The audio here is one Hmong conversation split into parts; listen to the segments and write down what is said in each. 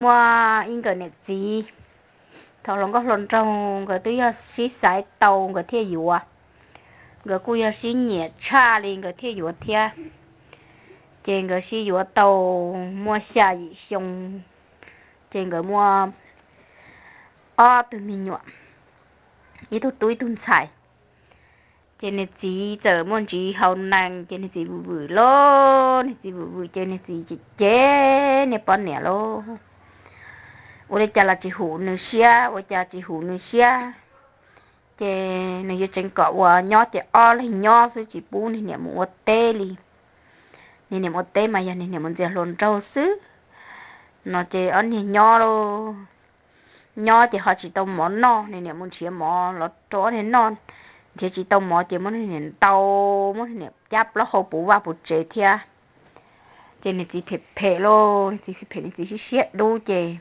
Muaj ib nkawm niam txiv, thaum hluas nkauj hluas nraug nkawd twb yog sib xaiv tau nkawd thiaj yuav, nkawd kuj yog sib nyiam tshaj li nkawd thiaj yuav thiab. Ces nkawd sib yuav tau muaj xya yim xyoo, ces nkawd muaj ob tug me nyuam, ib tug tub ib tug ntxhais. Ces niag txiv txawm muaj ntsis hau nees, ces niag txiv vwm vwm lauj, niag txiv vwm vwm ces niag txiv cem cem niag poj niam lauj. Ua li cas los tsis hum nws siab, ua cas tsis hum nws siab. Ces nws yuav tseev kom ua nyob ces ob leeg nyob xwb, tsis pub niag niam mus ua teb li. Niag niam mus ua teb mas yog niag niam mus ntxias hluas nraug xwb. No ces ob niag nyob lauj, nyob ces ho tsis tau mov noj, niag niam mus nrhiav mov los rau ob niag noj, nrhiav tsis tau mov ces muab niag niam ntaus, muab niag niam cab plaub hau puv vaj puv tsev thiab. Ces niag txiv phem phem lauj, niag txiv phem phem, niag txiv siab siab dub ces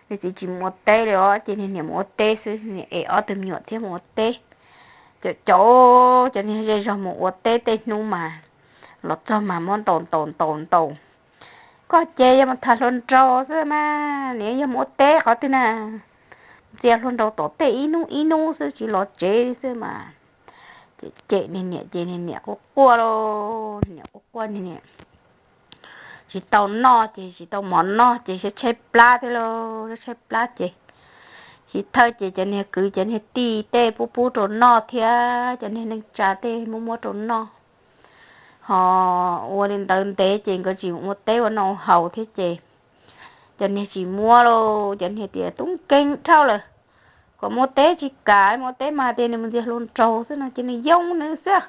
niag txiv tsis mus ua teb li os, ces niag niam mus ua teb xwb, niam es ob tug me nyuam thiab mus ua teb. Cov, cov, cov niag zej zog mus ua teb tej hnub mas los txog mas muab ntaus ntaus ntaus ntaus. Koj ces yog mus tham hluas nraug xwb mas, niam yog mus ua teb qhov twg na, ntxias hluas nraug tom tej ib hnub ib hnub xwb tsis los tsev xwb mas. Ces cem niag niam ces niag niam quaj quaj lauj, niam quaj quaj niag niam tsis tau noj ces tsis tau mov noj ces tshaib plab thiab lauj, tshaib plab ces, tiv thawj ces cov niag kwv cov niag tij tej pub pub rau noj thiab cov niag neej tsa tej muab muab rau noj. Ho ua li ntawd ntev ces nkawd tsis ua teb ua noj haus thiab ces cov niag tsis muab lauj, cov niag tias tub nkeeg dhau lawm, kom mus ua teb tsis kam, mus ua teb mas tias nws mus ntxias hluas nraug xwb no ces nws yoo nws xwb,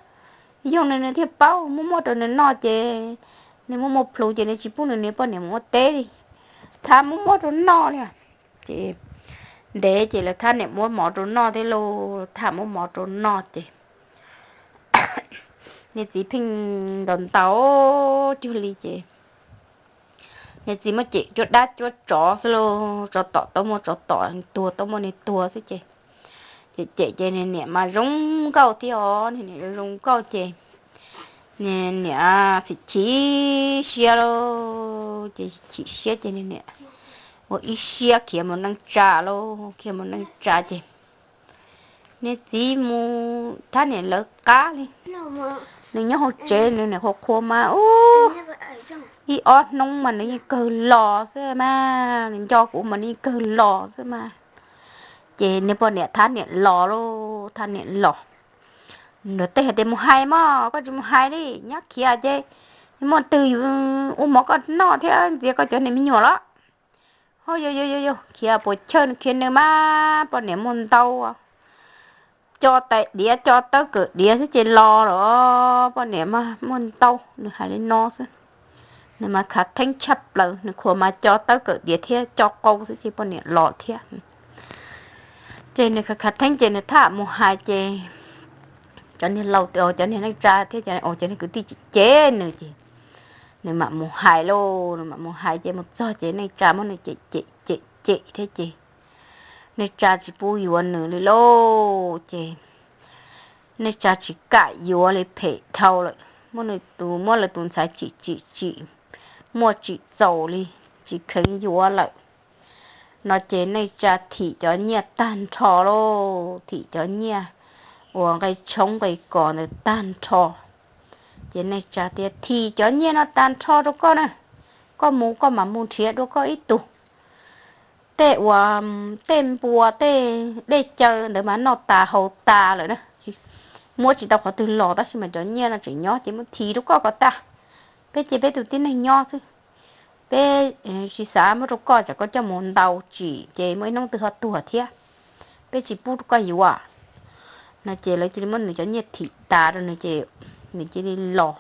yoo nws nws thiaj paub, muab muab rau nws noj ces nws muaj muaj plhus ces nws tsis pub nws niam poj niam mus ua teb li, thab muab muab rau noj li. Ces ntev ces lawv thab niam muab mov rau noj thiab lauj, thab muab mov rau noj ces niag txiv pheej ntaus ntaus cuag li ces niag txiv muab cem cuab dab cuab tsov xwb lauj, tsov tom tau muaj tsov tom, tuag tau muaj niag tuag xwb ces, ces cem ces niag niam mas zoo nkauj thiab os, niag niam zoo zoo nkauj ces niag niam chim chim siab lauj, ces chim siab ces niag niam ua ib siab khiav mus neej tsa lauj, khiav mus neej tsa ces niag txiv mus thab niam lawv qab li. Nws nyob hauv tsev nws niam qhuas qhuas mas ub, ib ob hnub mas nws yeej kawg los xwb mas, nws nco kuv mas nws yeej kawg los xwb mas. Ces niag poj niam thab niam los lauj, thab niam los. Nws tej hais tias mus hais mog, koj tsis mus hais li, nyob khiav ces muaj twg ua mov koj noj thiab ntxias koj cov niag me nyuam los. Ho yog yog yog yog khiav puas chawj, nws khiav nws mas poj niam muaj ntau, co tais diav co tawb kawm diav xwb ces los los poj niam mas muaj ntau, nws hais li no xwb. Nws mas khav theeb tshaj plaws, nws khuas mas co tawb kawm diav thiab co qau xwb ces poj niam los thiab. Ces nws khav khav theeb ces nws thab mus hais ces cov niag laus, cov niag neej tsa thiab cov niag kwv tij cem cem nws ces nws mam mus hais lauj, nws mam mus hais ces mus txog ces neej tsa muab nws cem cem cem cem thiab ces neej tsa tsis pub yuav nws li lauj. Ces neej tsa tsis kam yuav li, phem dhau lawm, muab nws tus, muab lawv tus ntxhais tsim tsim tsim, muaj tsim txaus li, tsis kheev yuav lawm. No ces neej tsa thim cov nyiaj tag nrho lauj, thim cov nyiaj uas nqe tshoob nqe kos ntawd tag nrho. Ces neej tsa tias thim cov nyiaj no tag nrho rau koj na, koj mus koj mam mus nrhiav dua koj ib tug. Tej uas tej npua tej dej cawv ntawd mas noj tas haus tas lawm na, muab tsis tau qhov twg los tab sis mas cov nyiaj no tseem nyob ces muab thim rau koj kom tas. Peb ces peb tus tib neeg nyob xwb, peb tsis xav muab rau koj, tsam koj coj mus ntaus tsim ces muaj ib hnub twg ho tuag thiab, peb tsis pub rau koj yuav. No ces lawv cia li muab nws cov nyiaj thim tas rau nws ces nws cia li los.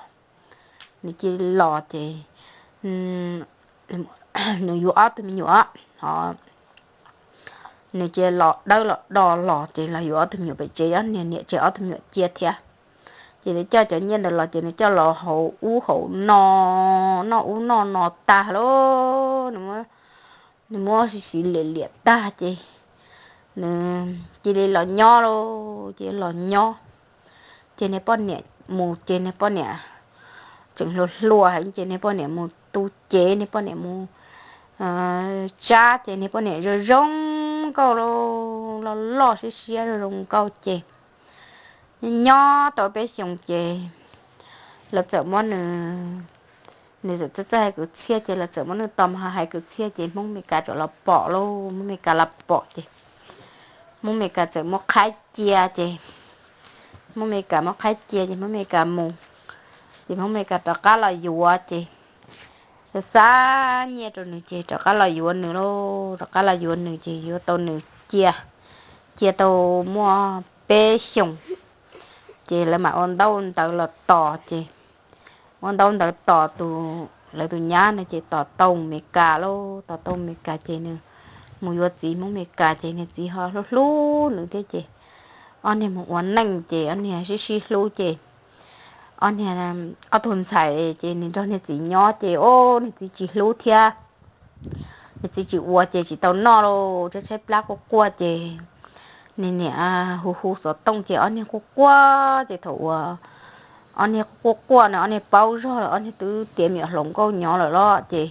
Nws cia li los ces nws yuav ob tug me nyuam, nws cia li los dawb los do los ces los yuav ob tug me nyuam pem tsev, niag niam tseg ob tug me nyuam cia thiab. Ces nws coj cov nyiaj ntawd los ces nws coj los hauv ub hauv no, noj ub noj no tag lauj, nws muab xis xis liam liam tag ces nws cia li los nyob lauj, ces los nyob. Ces niag poj niam mus ces niag poj niam tseem hluas hluas heev ces niag poj niam mus tu cev, niag poj niam mus tsab ces niag poj niam zoo zoo nkauj, loj loj siab siab zoo zoo nkauj ces nyob tau peb xyoos ces lawv txawm muab nws, nws txawm txawj hais kwv txhiaj ces lawv txawm muab nws tos mus hais kwv txhiaj ces Hmoob Mes Kas txawm los pom lauj, Hmoob Mes Kas los pom ces Hmoob Mes Kas txawm muab qhaib cia ces Hmoob Mes Kas muab qhaib cia ces Hmoob Mes Kas mus, ces Hmoob Mes Kas rov qab los yuav ces xa nyiaj rau nws ces rov qab los yuav nws lauj, rov qab los yuav nws ces yuav tau nws cia, cia tau muaj peb xyoos ces lawv mam ua ntaub ntawv los tos ces ua ntaub ntawv tos tus, lawv tus nyab no ces tos tau Mes Kas lauj, tos tau Mes Kas ces nws mus yuav txiv Hmoob Mes Kas ces niag txiv ho hlub hlub nws thiab ces ob niag mus ua neej ces ob niag sib sib hlub ces ob niag, ob tug ntxhais ces nws nrog niag txiv nyob ces o, niag txiv tsis hlub thiab, niag txiv tsis ua ces tsis tau noj lauj, tshaib tshaib plab quaj quaj ces niag niam hu hu xov tooj ces ob niag quaj quaj ces thaum uas ob niag quaj quaj no ob niag paub zog lawm, ob niag twb tiav me nyuam hluas nkauj nyob lawm los ces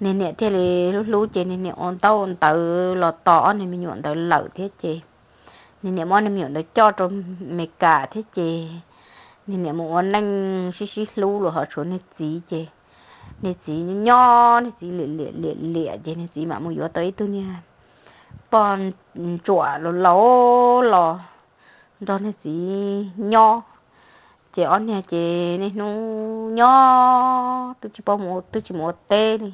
niag niam thiaj li hlub hlub ces niag niam ua ntaub ntawv los tos ob niag me nyuam ntawd lawm thiab ces niag niam muab niag me nyuam ntawd coj rau Mes Kas thiab ces niag niam mus ua neej sib sib hlub los ho tshuav niag txiv ces niag txiv nyob, niag txiv liam liam liam liam ces niag txiv mam mus yuav tau ib tug niag poj ntsuam laus laus los nrog niag txiv nyob. Ces ob niag ces niaj hnub nyob twb tsis paub, twb tsis mus ua teb li,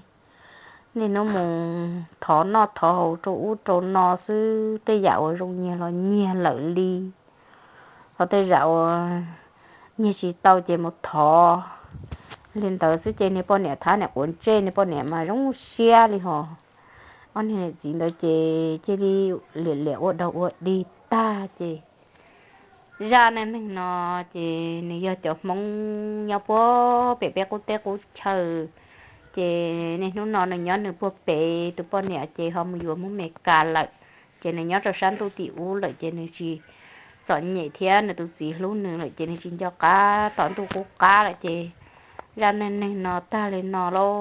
niaj hnub mus thov noj thov haus rau ub rau no xwb, tej yam uas zoo nyiag los nyiag lawm li, ho tej yam uas nyiag tsis tau ces mus thov li ntawd xwb ces niag poj niam thab niam quav ntsej, niag poj niam mas zoo siab li hos. Ob niag niam txiv ntawd ces cia li liam liam ua dog ua dig tag ces zaj neej neeg no ces nws yog cov Hmoob nyob puag pem peb qub teb qub chaw. Ces niaj hnub no nws nyob nws puag pem, tus poj niam ces ho mus yuav Hmoob Mes Kas lawm, ces nws nyob rau sab ntuj tim ub lawm ces nws tsis txom nyem thiab nws tus txiv hlub nws lawm ces nws tsis nco qab tom ntuj qub qab lawm ces zaj neej neeg no tag li no lauj.